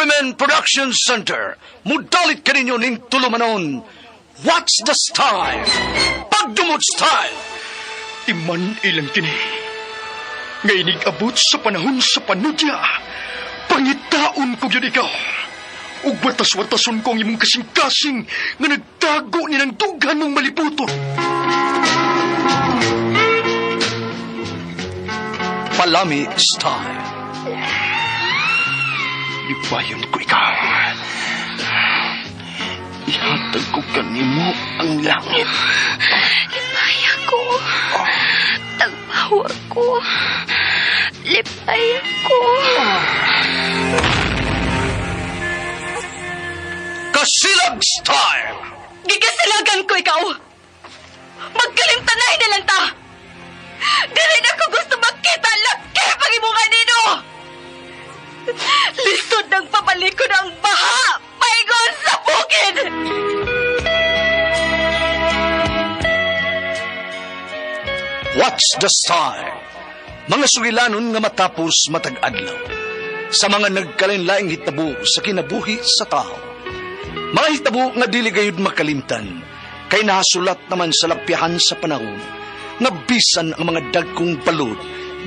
RMN Production Center, mudalit kaninyo ning tulumanon. What's the style? Pagdumot style! Iman ilang kini. Nga inig-abot sa panahon sa panudya, pangitaon ko gyud ikaw. Ug watas-watason ko ang imong kasing-kasing nga nagtago ni ng dughan mong malibuton. Palami style. Lipayon ko ikaw. Ihatag ko kanimo ang langit. Lipay ako. Tagpawa ko. Lipay ako. Kasilag style! Gigasilagan ko ikaw. Magkalimtanay na lang ta. Dili na ko gusto makita laki pag imong anino. Lisod ng pabalik ko ng baha. Paingon sa bukid. What's the style? Mga sugilanon nga matapos matag adlaw. Sa mga nagkalain-laing hitabo sa kinabuhi sa tao. Mga hitabo nga dili gayud makalimtan, kay nahasulat naman sa lapyahan sa panahon, nga bisan ang mga dagkong balod,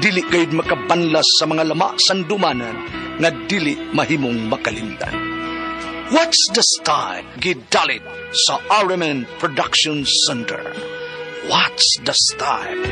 dili gayud makabanlas sa mga lama sandumanan nga dili mahimong makalimtan. What's the style? Gidalit sa RMN Production Center. What's the style?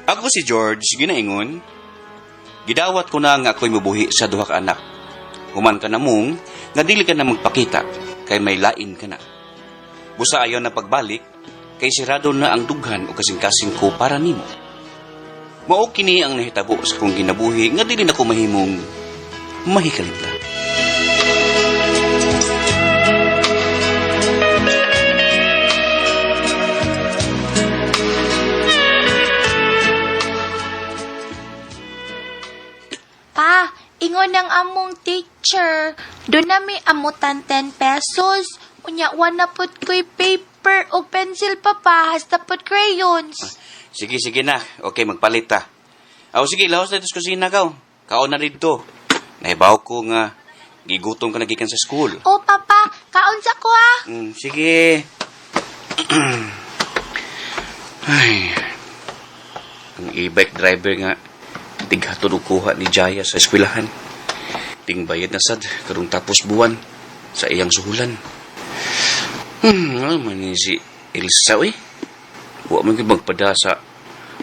Ako si George, ginaingon. Gidawat ko na nga ako'y mabuhi sa duha ka anak. Human ka na mong, nga dili ka na magpakita, kay may lain ka na. Busa ayaw na pagbalik, kay sirado na ang dughan o kasing-kasing ko para nimo. Mao kini ang nahitabo sa kong ginabuhi nga dili na ko mahimong mahikalimtan. Pa, ingon ang among teacher. Doon na may amutan 10 pesos. Unya, wala pud ko'y paper o pencil pa pa, hasta pud crayons. Sige, sige na. Okay, magpalit ta. Aw, sige, laos na ito sa kusina ka. Kaon na dito. Nahibaw ko nga, gigutom ka na gikan sa school. O, papa, kaon sa ko ah. Sige. Ay, ang e-bike driver nga, tighatod og kuha ni Jaya sa eskwelahan. Tingbayad na sad, karong tapos buwan, sa iyang suhulan. Ano man ni si Elsa, eh. Wa man gyud magpada sa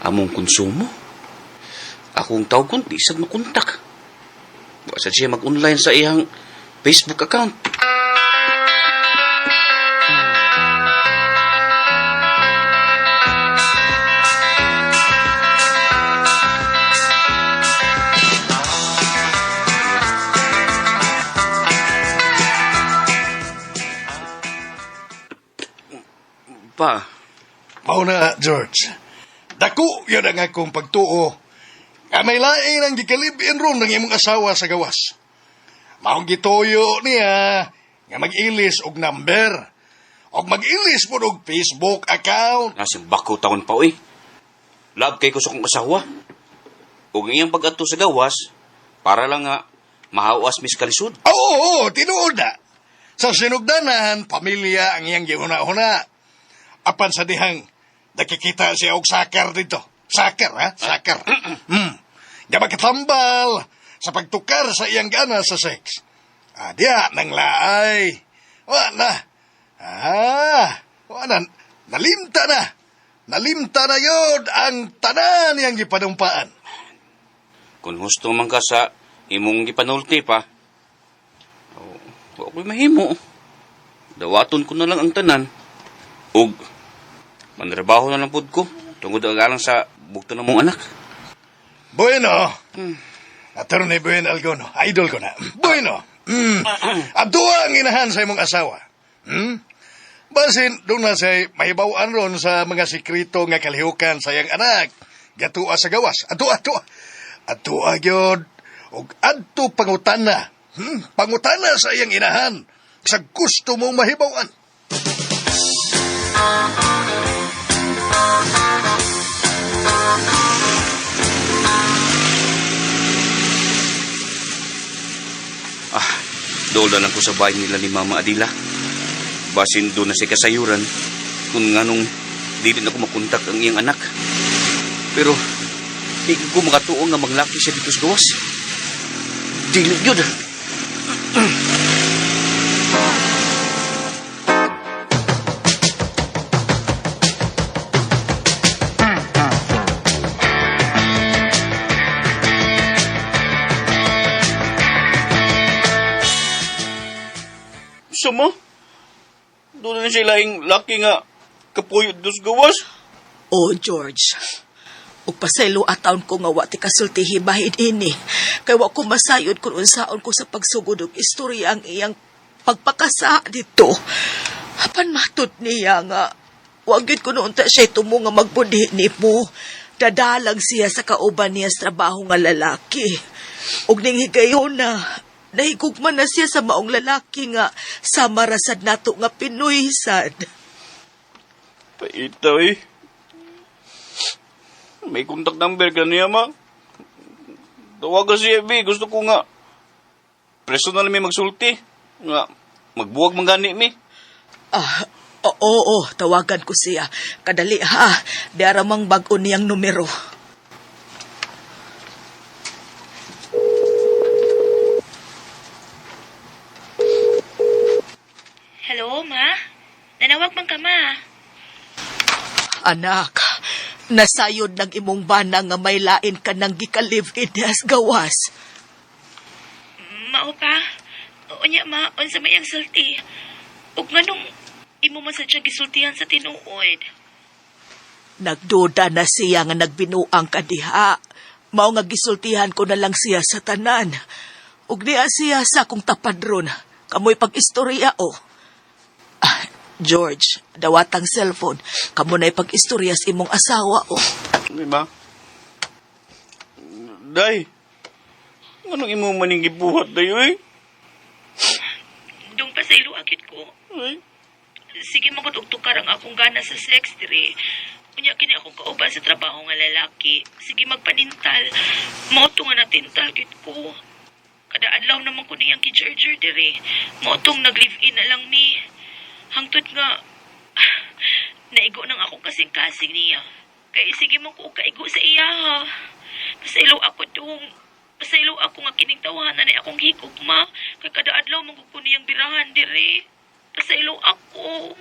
among konsumo. Akong tawgon, di sad makontak. Wa sad siya mag-online sa iyang Facebook account. Pa, Mao na, George. Dako yun ang akong pagtuo. Nga may lain ang gikalibin ron ng imong asawa sa gawas. Maong gituyo niya nga mag-ilis og number. Og mag-ilis po og Facebook account. Nasimbako taon pa, uy. Love kay ko sa kong asawa. Ug ang iyang pag-adto sa gawas, para lang nga mahawas mis kalisod. Oo, oo, tinuod na. Sa sinugdanan, pamilya ang iyang gihuna-huna. Apan sa dihang, nakikita siya og sakar dito. Sakar, ha? Sakar. Nga makatambal sa pagtukar sa iyang gana sa sex. Ah, diya, nang laay. Wa na. Ah, wa na. Nalimta na. Nalimta na yun ang tanan niyang gipanumpaan. Kung husto man ka sa imong gipanulti pa, oh, wa ko'y mahimo. Dawaton ko na lang ang tanan. Ug manrabaho na lang pud ko tungod ang alang sa bugto na mong anak. Bueno. Attorney Bueno Algono, idol ko na. Bueno. Abduha ang inahan sa imong asawa. Basin, doon na siya mahibawan ron sa mga sikrito nga kalihukan sa iyang anak. Gatua sa gawas. Atua, atua. Atua gyud. Og adto pangutana. Pangutana sa iyang inahan. Sa gusto mong mahibawan. Dool na lang ko sa bahay nila ni Mama Adila. Basin doon na siya kasayuran kung nganong dili na ko makontak ang iyang anak. Pero di ko makatuo nga maglaki siya dito sa gawas. Dili yun. Sama? Doon na siya laing laki nga kapuyo dos gawas. Oh, George. Ug pasaylo ataon ko nga wa ti kasultihi bahin ini. Kay wa ko masayod kung unsaon ko sa pagsugod og istorya ang iyang pagpakasa dito. Apan matud niya nga wa gyud ko noon ta siya tumo nga magbudhi nimo. Dadalag siya sa kauban niya sa trabaho nga lalaki. Ug ning higayon na nahigugma na siya sa maong lalaki nga sama ra sad nato nga Pinoy sad. Paita eh. May contact number ka niya, ma. Tawagan siya, B. Gusto ko nga. Personal mi magsulti. Nga, magbuwag man gani mi. Ah, oo, oo, tawagan ko siya. Kadali ha, di aramang bag-o niyang numero. Hello, ma? Nanawag man ka, ma. Anak, nasayod ng imong bana nga may lain ka nang gika-live-in as gawas. Mao pa? Unya, ma, unsa may ang sulti? Ug nganong imo man sa siyang gisultihan sa tinuod? Nagduda na siya nga nagbinuang ka diha. Mao nga gisultihan ko na lang siya sa tanan. Ug niya siya sa akong tapadron. Kamoy pag-istorya o. Ah, George, dawatang cellphone. Kamo na'y pag-istorya sa imong asawa o. Di ba? Day, anong imo maning gibuhat dayo eh? Dung pa sa ilo akit ko. Ay, Sige magod og tukar ang akong gana sa sex dire. Unya kini akong kauban sa trabaho nga lalaki. Sige magpanintal. Mao to nga natintal gid ko. Kada adlaw naman ko niyang ki-jerjer dire. Mao tong nag-live-in na lang mi. Hangtod nga naigo nang akong kasing-kasing niya. Kay sige man ko og kaigo sa iya ha. Pasaylo ako dong. Pasaylo ako nga kining tawanan ay akong higugma. Kay kada adlaw man ko niyang birahan dire. Pasaylo ako.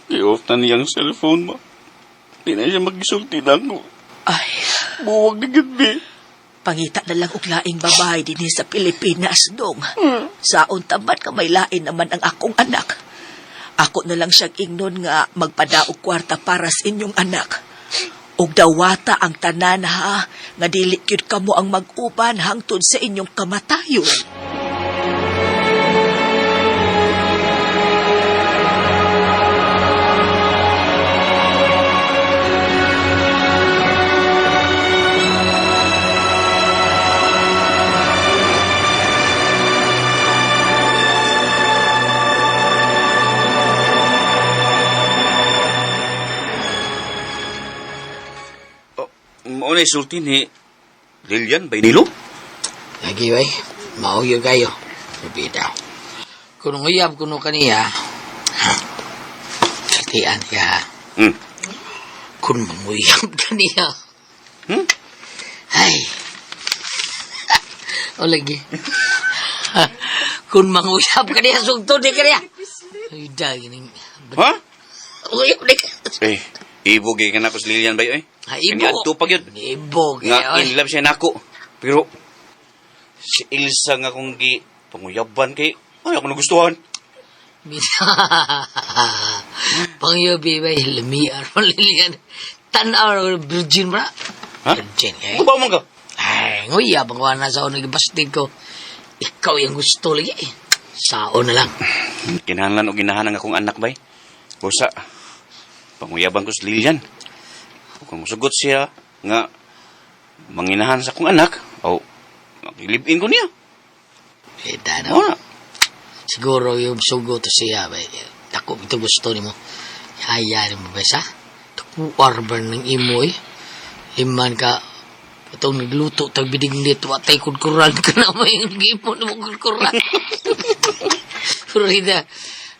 I-off na niyang cellphone mo. Di na siya magisulti na ako. Ay, Buwag na gid, B. pangita na lang og laing babae dinhi sa Pilipinas, dong. Saon taman ka may lain naman ang akong anak. Ako na lang siyang ingnon nga magpadaog kwarta para sa inyong anak. Og dawata ang tanan ha, nga dili gyud kamo ang mag-uban hangtod sa inyong kamatayon. Oh, mao na isulti ni Lilian Baynilo? Lagi bay, mauyo kayo. Lupita. Kung uyab kuno kaniya, sultian ka. Kung manguyab kaniya. Ay. O lagi. Kung manguyab kaniya, sugtod di kaniya. Ay, dahil gining. Ha? Uyab di ka. Eh, ibog eh ka na ko si Lilian Bay, eh. Ha, ibo. Kani adto pa gyud. Ibog. Nga eh, in love siya nako. Pero si Ilsa nga kung gi panguyaban kay Ay, ako nagustuhan. Pangyobi ba, lamiar pa Lilian. Tanaw, virgin ba? Ha? Virgin, eh. Kubaw man ka. Ay, nguya, bang na sa unang gibastig ko. Ikaw yung gusto lagi eh. Sao na lang. Kinahanglan o ginahan ang akong anak, bay. Busa, panguyaban ko si Lilian. Kung musugot siya nga manginahan sa akong anak, o makilipin ko niya. Kita na. Mao na. Siguro yung sugo to siya, ba? Dako ito gusto nimo. Hayaan mo ba sa? Tukuar ba ng imo eh? Liman ka, itong nagluto, tagbidig nito, atay kudkuran ka na may imo na mo kudkuran. Florida.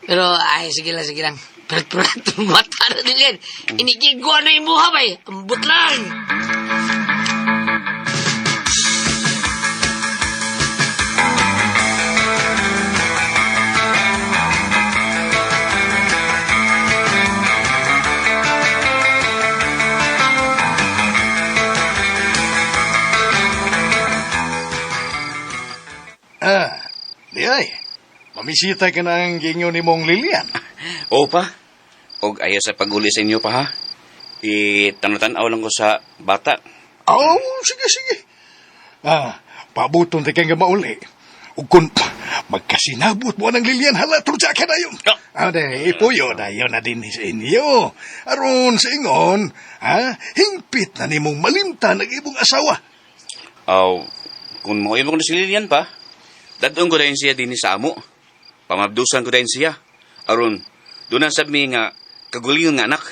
Pero, ay, sige lang, sige lang. Prat-prat, mata na nila yan. Inikigwa na imo ha, bay. Ambot lang. Ah, di ay. Mamisita ka na ang ginyo ni mong Lilian. Oo pa. Og ayaw sa pag-uli sa inyo pa ha. Itanaw-tanaw lang ko sa bata. Oh, sige, sige. Ah, pabuton ti kang mauli. Ug kun magkasinabot mo ng Lilian hala turja ka na yun. Ah, de, ipuyo na yun na din sa inyo. Aron sa ingon, ha, hingpit na nimong malimtan ang imong asawa. Aw, kung mauyab ko na si Lilian pa, dadong ko dahil siya din sa amo. Pamabdusan ko dahil siya. Aron, doon ang sabi nga, kagulingon nga anak.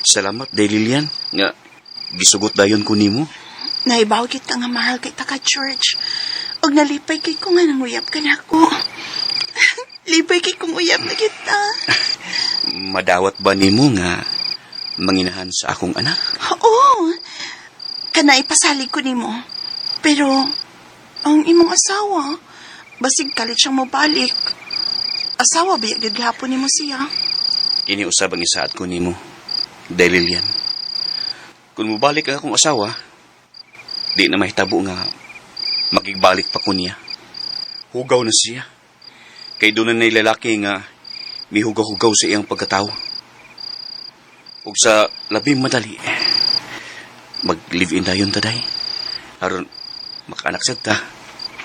Salamat, day Lilian, nga gisugot dayon ko nimo. Naibaw kita nga mahal kay taka church. Og nalipay kay ko nga nanguyab ka na ako. Lipay kay kong uyab na kita. Madawat ba nimo nga manginahan sa akong anak? Oo. Kana ipasalig ko nimo. Pero ang imong asawa, basig kalit siyang mobalik. Asawa ba gid gihapon nimo siya? Kini usab ang isaad ko nimo, Day Lilian. Kung mobalik ang akong asawa, di na mahitabo nga makigbalik pa ko niya. Hugaw na siya. Kay doon na lalaki nga mihugaw-hugaw sa iyang pagkatao. Ug sa labing madali, mag-live-in dayon ta, day. Aron makaanak sad ta.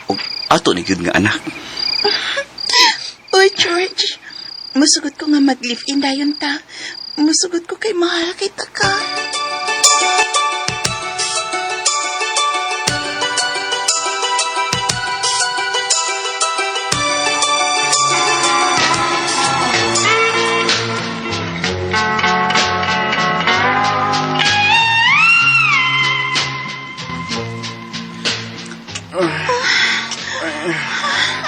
Ug ato ni gyud nga anak. Uy, George. Musugot ko nga mag-live-in dayon ta. Musugot ko kay mahal kay taka.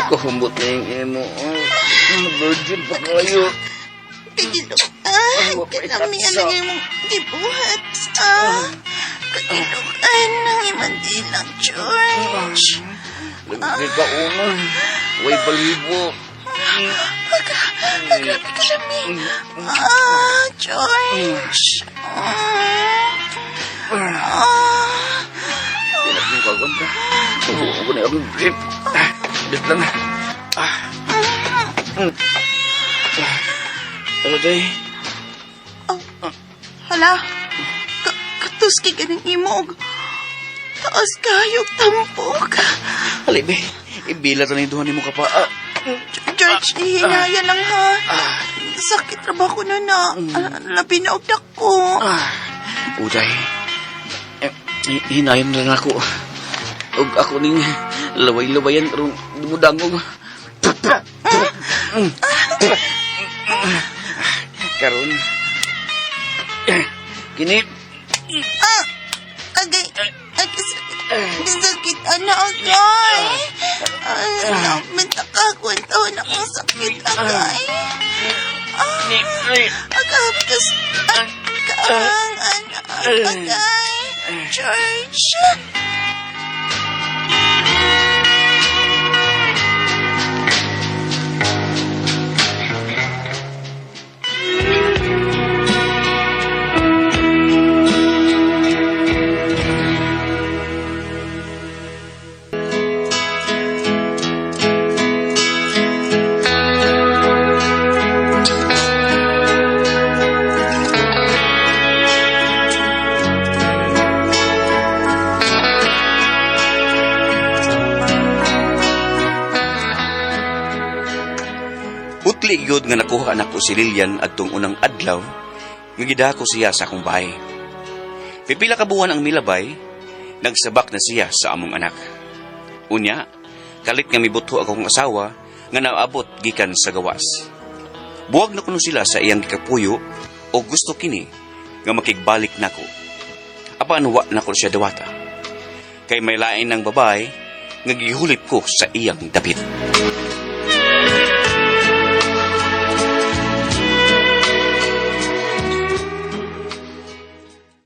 Kuhumbot na yung imo. Virgin pa kayo. Kagilukan, kanami ang imong gibuhat. Ah, kagilukan ang imong dilang, George. Lagi ka una. Way balibo. Aga, grabe kalami. Ah, George. Ah, ah, Pinag yung kagon ka. Tubuo ko na akong grip. Dito lang. Ah. Ano day? hala. Katuski ka ng imog. Taas kayog tampok. Halibi. Ibila to na yung duha ni mo ka pa. Ah. George, ihinaya lang ha. Sakit ra ba ko na na? Labi na og dako. Uday. Eh, hinayon na lang ako. Ug ako ning laway-lawayan aron dumudangog. Karon. Kini Ah, agay, agay, sakit. Sakit, ano, agay. Ay, minta ka, kwento na akong sakit, agay. Ah, agay, kas, ang, ano, agay. George. Putli gyud nga nakuha nako si Lilian adtong unang adlaw nga gidako siya sa akong bahay. Pipila ka buwan ang milabay, nagsabak na siya sa among anak. Unya, kalit nga mibuto akong asawa nga naabot gikan sa gawas. Buwag na kuno sila sa iyang gikapuyo o gusto kini nga makigbalik nako. Apan wa nako siya dawata. Kay may lain ng babae nga gihulip ko sa iyang dapit.